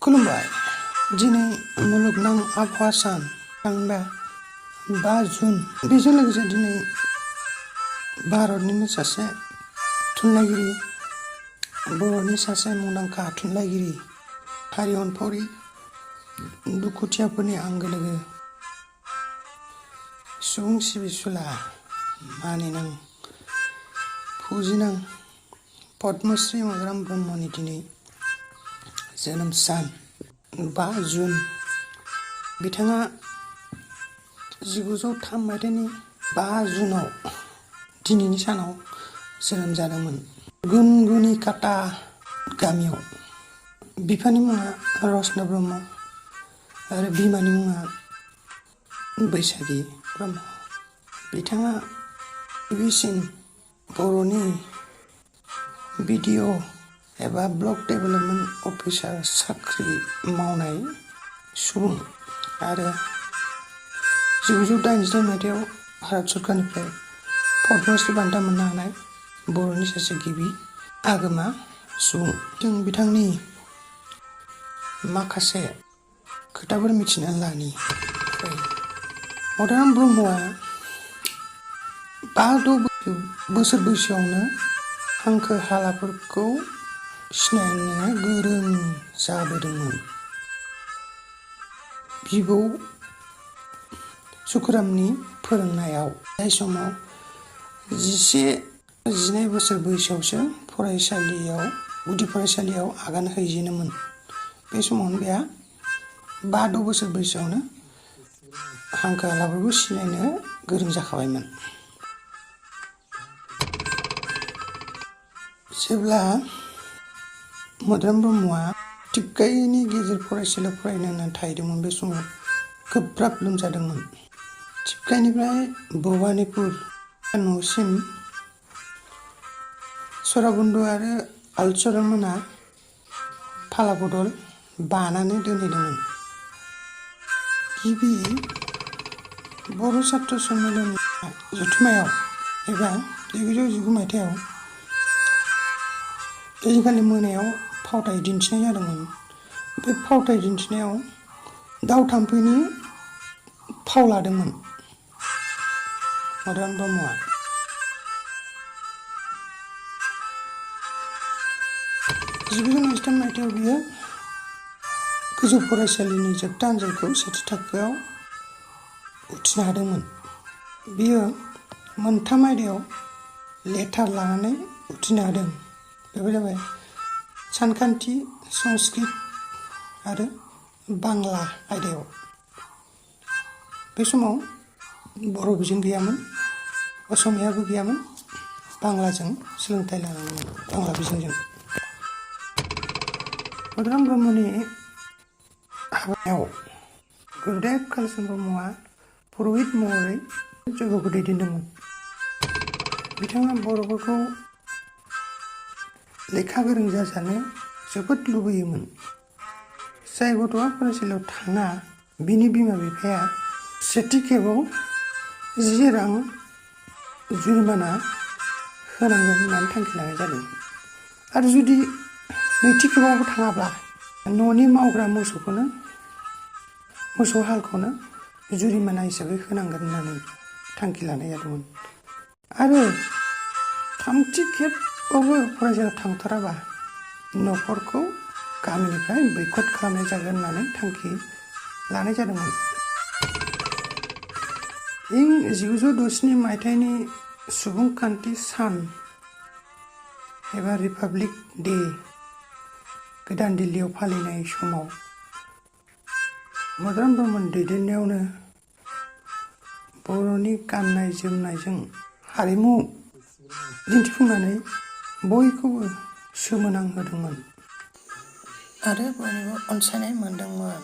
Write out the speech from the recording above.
खुलुमबाय। दिनै मुलुगनां आबहावा सान थामहिनबा 5 जुन। बेजों लोगोसे दिनै भारतनिनो सासे थुनलाइगिरि, बर'नि सासे मुंदांखा थुनलाइगिरि, हारि अनफावरि, दुखुथियाफोरनि आंगो लोगो, सुबुं सिबिसुला, मानिनां, फुजिनां पद्मश्री मदाराम ब्रह्मनि दिनै जोनोम सान 5 जुन। बिथाङा 1903 मायथाइनि 5 जुनाव दिनैनि सानाव जोनोम जादोंमोन गुनगुनिकाटा गामियाव। बिफानि मुङा रसना ब्रह्म आरो बिमानि मुङा बैसागि ब्रह्म। बिथाङा गिबिसिन बर'नि बिडिअ एबा ब्लक डेभेलपमेन्ट अफिसार साख्रि मावनाय सुबुं आरो 1982 मायथाइयाव भारत सरकारनिफ्राय पद्मश्री बान्था मोननो हानाय बर'नि सासे गिबि आगोमा सुबुं। जों बिथांनि माखासे खोथाफोर मिथिना लानि। मदाराम ब्रह्मआ 5-6 बोसोर बैसोआवनो हांखो हालाफोरखौ सिनायनो गोरों जाबोदोंमोन। बिबौ सुखुरामनि फोरोंनायाव जाय समाव 11-12 बोसोर बैसोआवसो गुदि फरायसालियाव आगान हैजेनोमोन। बे समावनो बेहा 5-6 बोसोर बैसोआवनो हांखो हालाफोरखौ सिनायनो गोरों जाखाबायमोन। जेब्ला मदाराम ब्रह्मआ टिपकाइनि गेजेर फरायसालियाव फरायनो होननानै थाहैदोंमोन, बे समाव गोब्राब लोमजादोंमोन। टिपकाइनिफ्राय भबानिपुर न'सिम सराबुन्दु आरो आलचरन मोना फाला बदल बानानै दोनहैदोंमोन। गिबि बर' सात्र सन्मेलननि जथुम्मायाव एबा 1919 मायथाइयाव ओइदिनखालि मोनायाव फावथाय दिन्थिनाय जादोंमोन। बे फावथाय दिन्थिनायाव दाउ थाम्फैनि फाव लादोंमोन मदाराम ब्रह्मआ। 1923 मायथाइयाव बियो गोजौ फरायसालिनि जोबथा आनजादखौ सेथि थाखोआव उथ्रिनो हादोंमोन। बियो 3 आयदायाव लेटार लानानै उथ्रिनो हादों। बेफोर जाबाय सानखान्थि, संस्कृत आरो बांला आयदायाव। बे समाव बर' बिजों गैयामोन, असमियाबो गैयामोन, बांलाजों सोलोंथाइ लानांगौमोन, बांला बिजोंजों। मदाराम ब्रह्मनि हाबायाव गुरुदेव कालिचरन ब्रह्मआ पुर'हित महरै जयग'खौ दैदेनदोंमोन। बिथाङा बर'फोरखौ लेखा गोरों जाजानो जोबोद लुबैयोमोन। जाय गथ'आ फरायसालियाव थाङा बिनि बिमा बिफाया सेथि खेबाव 10 रां जुरिमाना होनांगोन होननानै थांखि लानाय जादोंमोन। आरो जुदि नैथि खेबावबो थाङाब्ला न'नि मावग्रा मोसौ हालखौनो जुरिमाना हिसाबै होनांगोन होननानै थांखि लानाय जादोंमोन। आरो 3थि खेबावबो फरायसालियाव थांथाराबा न'खरखौ गामिनिफ्राय बैकट खालामनाय जागोन होननानै थांखि लानाय जादोंमोन। इं 1967 मायथाइनि सुबुंखान्थि सान एबा रिपाब्लिक डे गोदान दिल्लीयाव फालिनाय समाव मदाराम ब्रह्मनि दैदेननायावनो बर'नि गाननाय जोमनायजों हारिमु दिन्थिफुंनानै बयखौबो सोमोनांहोदोंमोन आरो बयनिबो अनसायनाय मोनदोंमोन।